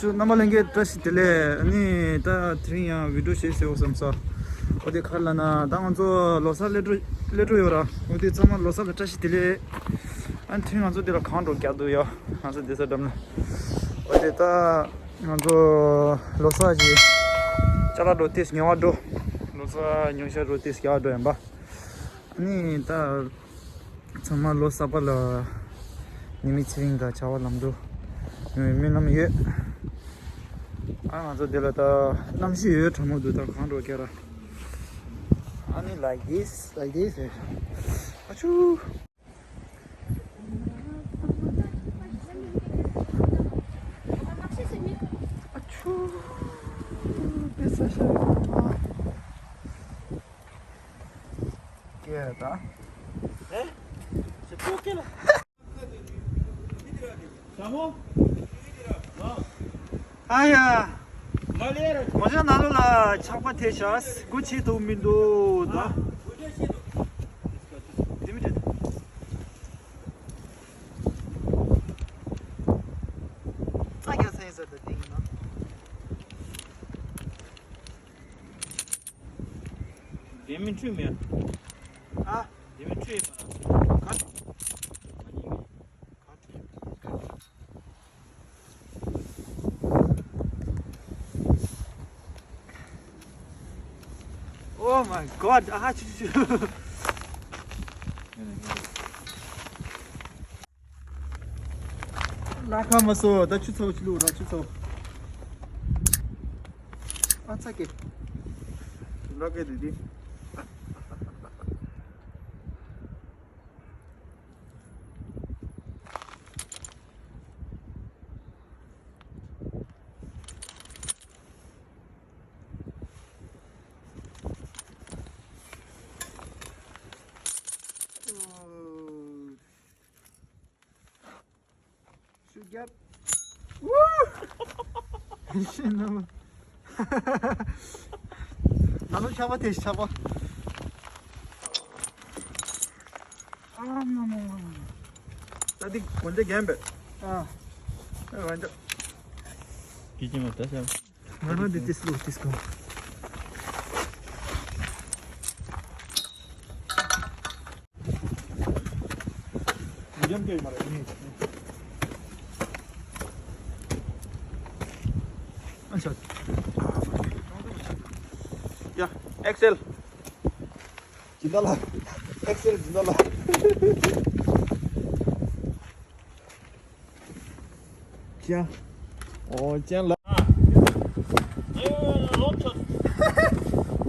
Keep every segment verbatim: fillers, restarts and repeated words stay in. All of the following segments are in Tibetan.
རྣམ་པ་ལྷན་རྒྱས་བཀྲ་ཤིས་བདེ་ལེགས། ཨ་ནི་ད་དེ་རིང་ཡང་བི་ཌིའོ་ཞིག་བཟོ་བསམ་སོང་། འོ་དེ་ག་རེ་ལབ་ན་ད་ང་ཚོ་ལོ་གསར་སླེབས་འགྲོ་སླེབས་འགྲོ་ཡོད་ར། འོ་དེ་ཚང་མ་ལོ་གསར་ལ་བཀྲ་ཤིས་བདེ་ལེགས། ཨ་ནི་དེ་རིང་ང་ཚོ་འདི་ལ་གངས་འགྲོ་རྒྱག་འདུག་ཡ། ང་ཚོ་བསྡད་ས་འགྲམ་ལ། འོ་དེ་ད་ང་ཚོ་ལོ་གསར་གྱི་ཅ་ལག་འགྲོ་ཏིས་ཉོ་བ་འགྲོ། ལོ་གསར་ཉོ་ཤ་འགྲོ་ཏིས་རྒྱག་འགྲོ་ཡིན་པ། ཨ་ནི་ད། ཚང་མ་ལོ་གསར་པ་ལ་ཉི་མའི་ཚེ་རིང་དང་བྱ་བ་ལམ་འགྲོ་ཡོང་བའི་སྨོན་ལམ་ཡོད། ཨ་ང་ཚོ་འདི་ལ་ད་གནམ་གཤིས་ཡོད་གྲང་མོ་འདུག་ད་གངས་འགྲོ་རྒྱག་ར། ཨ་ནི་like this, like this. ཨ་ཆུ། ཨ་ཆུ། དཔེ་ས་ཤ་རེད་མ། སྐད་དང་། ཨེ། ཞེ་པོ་སྐད་ལ། ཞྭ་མོ། ཨ་ཡ། མ་ལེ་ར། ང་ཚོ་ནང་ལོགས་ལ་ཆག་པ་ཐེབས་ཤག་སྒོ་ཕྱེ་ཐུབ་མི་འདུག་ད། དེ་མི་དྲན། རྩྭ་རྒྱག་ས་ཡིན་ས་ད་དེ་ཡིན་ན། དེ་མི་འཁྲུད་མེད། ཨ། དེ་མི་འཁྲུད་མ། ག Oh my god. ཨ་ཧ་ཆུ་ཆུ་ཆུ། ལ་ཁ་མ་སོ་ད་ཆུ་ཚོ་ཆུ་ལུག་ར་ཆུ་ཚོ། ཨ་ཚ་ཀེ། ལ་ཀེ་དི་དི། ཤུགས་རྒྱབ། ཤེས་ནམ། ང་ཚོ་ཆག་པ་དེ་ཆག་པ། ཨ་མ་མ་མ་མ། ད་འདི་གོན་ཆ་རྒྱན་པས། ཨ། ཨ་གོན་ཆ། ཀི་ཅི་མ་ད་ཤ། ང་རང་འདི་ཏིས་ལོ་ཏིས་གོ། མི་འཇམ་སྐད་མ་རེད་ནི། ཨ་ཤ། ཡ། ཨེག་སེལ། ཇི་འདྲ་ལ། ཨེག་སེལ་ཇི་འདྲ་ལ། ཅང་། ཨོ་ཅང་ལ། ཨ། ཨེ་ལོ་ཚོད།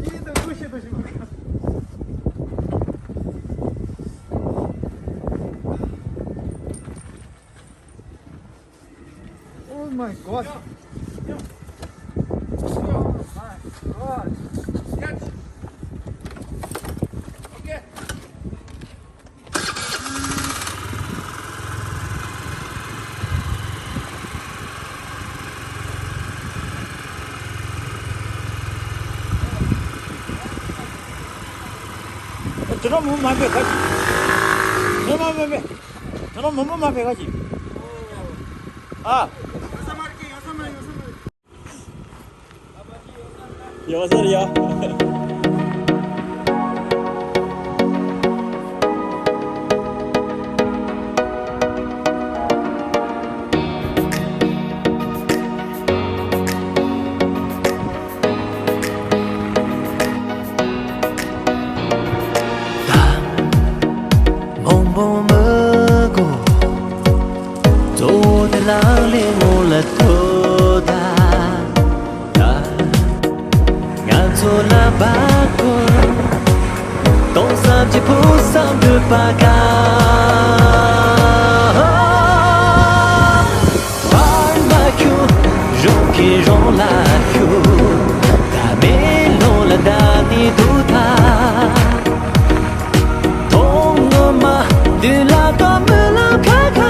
ཡིན་ད་ཀུ་ཤི་ཏུ་ཤི་མ་ཁ། Oh my god. Oh my god. Okay. དེ་རུ་མོ་མ་འབད་ཁ་ཅིག་དེ་རུ་མ་འབད། དེ་རུ་མོ་མོ་མ་འབད་ཁ་ཅིག་ཨ། ཡོད་ས་རེད་ཡ། མང་པོ་མི་དགོས། གཙོ་བོ་དེ་ལག་ལེན་ངོ་ལ་ཐུག་ད། ད་ང་ཚོ་ལ་བར་སྐོར། གཏོང་བསམ་གྱི་ཕུགས་བསམ་འགྲུབ་པ་དཀའ། བར་མ་ཁྱུ་རང་གིས་རང་ལ་ཁྱུ། ད་མེ་ལོང་ལ་ད་ནི་དུ་ད། ཐོག་ངོ་མ་དུས་ལ་དོ་མི་ལ་ཁ་ཁ།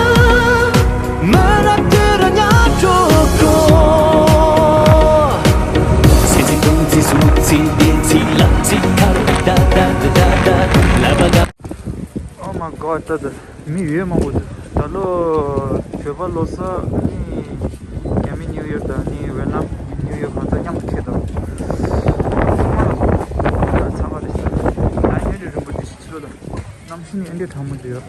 མི་རབས་དུས་ར་ཉག་གྲོགས་གོ། སི་སི་དུང་སི་སུ་སི་དེ་སི་ལ་སི་ཁ་རུ་ད་ད་ད་ད་ད་ལ་བ་ག Oh my god. ད་ད་མི་ཡོད་མང་པོ་འདུག་ད་ལོ་བོད་པ་ལོ་གསར་ནི་རྒྱ་མི་ནིའུ་ཡར་དང་ ཨ་འདྲས་གྲང་མོ་ཅིག་ཡོད།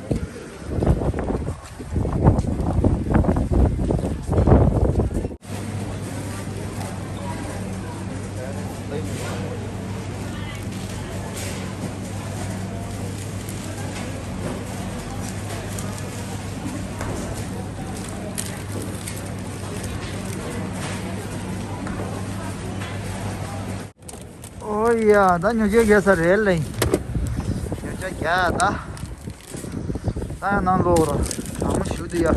ཨོ་ཡ། ད་ཉོ་ཆ་རྒྱག་ས་རེད་ལེ། ཉོ་ཆ་རྒྱག་ད། ད་ཡང་ནང་ལོག་ར། གྲང་མོ་ཞུ་དུ་ཡ། ཨོ།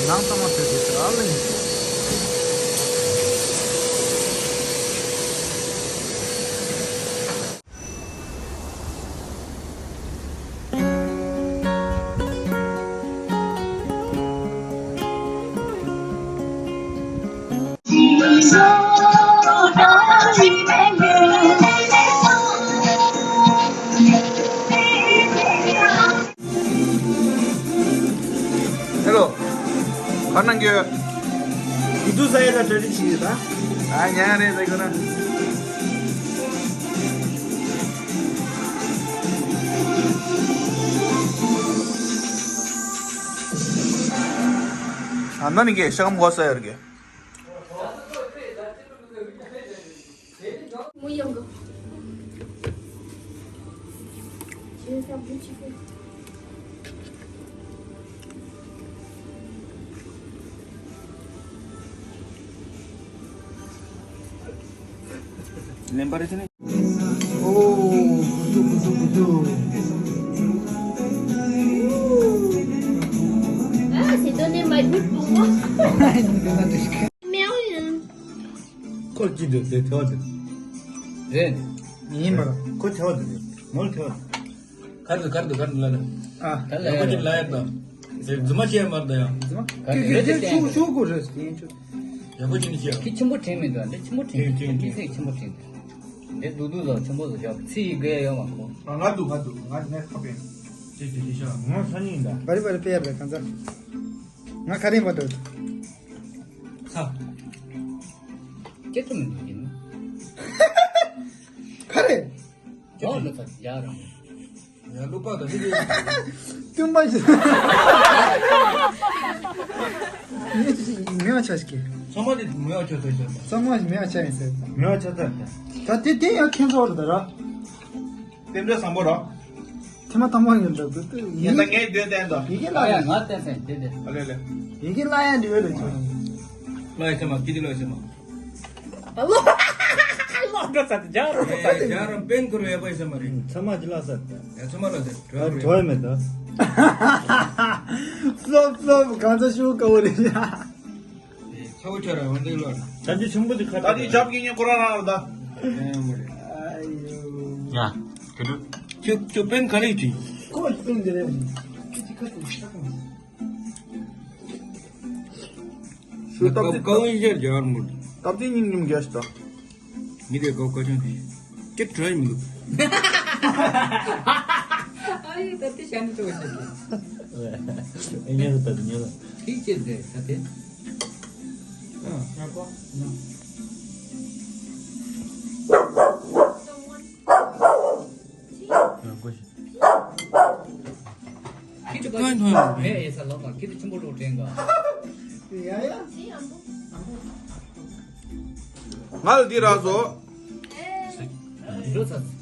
ནང་ཚང་མ་ཐོས་ཏེ་ཟེར་ཨ་ལེ། ཧེ་ལོ། ག་གནང་གི་ཡོད། ཡིད་དུ་ཟ་ཡ་ལ་གྲ་སྒྲིག་བྱེད་ཡོད་ད། ཨ་ཉན་རེད་ཟེར་གོ་ན། ཨ་ན་ནི་གེ་ཤ་ཀམ་གོ་ས་ཡོད་གེ། ལེན་པ་རེད་ཟེར་ནས། ཨོ། གུ་དུ་གུ་དུ་གུ་དུ། ཨ་ཟེར་དོ་ནས་མ་གྱུར་པོ། མེའོ་ཡང་། ཁོ་ཅི་འདུག་ཟེར་ཐལ་བ་འདུག་རེད། ཡིན་པ་ལ། ཁོ་ཐལ་བ་འདུག་མོལ་ཐལ་བ་འདུག་གར་དུ་གར་དུ་གར་དུ་ལ་ལ། ཨ། ག་ལ་ཡ་ཡག་པོ་ཅིག་ལ་ཡ་དང་། ཟེར་རྫུན་མ་བཤད་མ་དང་ཡང་། རྫུན་མ། ག་ལ་ཡ་ཆུ་ཆུ་ཆུ་གོ་རེད་ཡིན་ཆུ། ཡག་པོ་ཅིག་ནི་བཤད། ཁྱི་ཆེན་པོ་དྲན་མི་འདུག་འདི་ཆེན་པོ་དྲན། ཁྱི་ཆེན་པོ་དྲན། ཁྱི་སེ་ཆེན་པོ་དྲན། འདི་སྡུག་སྡུག་ལ་ཆེན་པོ་ཟེར་ཞོག་ཚི་ཡི་གེ་ཡོད་མ་གོ། ང་སྡུག་ང་སྡུག་ང་ནས་ཁ་པེ། ཅི་ཅི་ཅི་ཤ་ངོ་ས་ཉིན་ད། བ་རི་བ་རི་པེ་ཡར་རེད་གང་ཚ། ང་ཁ་རིང་བ་འདུག་ཚ། སྐྱེ་ཐུབ་མི་འདུག་ཡིན། ཁ་རེད། ཡང་ལ་ཚ་ཡ་རང་། ཡང་ལུག་པ་དང་ཤི་ཤི། ཏུམ་པ་ཤི། མེ་བ་ཆ་ཤི་ཀི། ཚང་མ་དེ་མེ་བ་ཆ་ཚ་ཤི། ཚང་མ་མེ་བ་ཆ་ཡིན་ཟེར། མེ་བ་ཆ་ཚ་རེད། ད་དེ་དེ་ཡང་ཁྱེད་ཚོ་རེད་ད་ར། རྟེན་འབྲེལ་བཟང་པོ་ར། ཐེངས་མ་དང་པོ་ཡིན་འདྲ་འདུག་ངས་ད་ངས་འདོད་བསྟན་དང་། ཡི་གེ་ལ་ཡ། ང་བསྟན་སེམས་དེ་དེ། ཨ་ལེ་ལེ། ཡི་གེ་ལ་ཡ་འདི་འོས་ལ་ཆོག་ལ་ཡ་ཆེ་མ་སྐྱིད་ལ་ཡ་ཆེ་མ། ལོ། ལོ་འགྲོ་ས་དེ་རྒྱ་རོ་ས་དེ། རྒྱ་རོ་པེན་ཁུར་ཡ་པ་ཡི་ས་མ་རེད། ཚ་མ་ཅི་ལ་ས་དེ། ཡ་ཚ་མ་ལ་དེ་གྲོ་ཡ་རོ་ཡ། གྲོ་ཡ་མེད་ད། ལོབ་ལོབ་གང་ཚ་ཤུ་ཀ་བོ་རེད་ཡ། ཚ་བོ་ཆ་ར་འོན་ཏེ་ལོ། ད་ཅི་ཆུང་པོ་དེ་ཁ་ད་ཅི་ཆབ་ཀྱི་ཉེ་ཁོ་ར་རང་ར་ད། ཡ་མ་རེད། ཨ་ཡོ། ཡ། ཁྱོད་ཁྱོད་པེན་ག་རེ་ཡིན། ཁོ་པེན་དེ་རེད། ཁྱོད་ཅི་ཁ་ཏུ་ཁ་ཏུ། ཤུ་སྟབས་ཀའུ་ཡིན་ཤར་ཇར་མུར། སྟབས་ཀྱི་ཉིན་ཉིན་རྒྱས་ཤིག་དང་། མི་དེ་ཀའུ་ཀ་ཆུང་དེ་ཀྱི་དྲོད་མི་འདུག་ཨ་ཡི་ད་དེ་ཤ་ནི་ཏོ་ཤ་ནི། ཨེ་ཉོ་ད་དེ་ཉོ་ད། ཁྱི་ཅི་དེ་ད་དེ། ཨ་ཡ་ཀོ་ན། ཁྱི་དེ་གང་ཐོན་ཡོང་མེད་ཡེ་ས་ལོ་མ་ཁྱི་དེ་ཆུན་པོ་ལོ་དྲན་ག་ཡ་ཡ། ང་ལ་འདི་རག་སོ། འགྲོ་ཚར།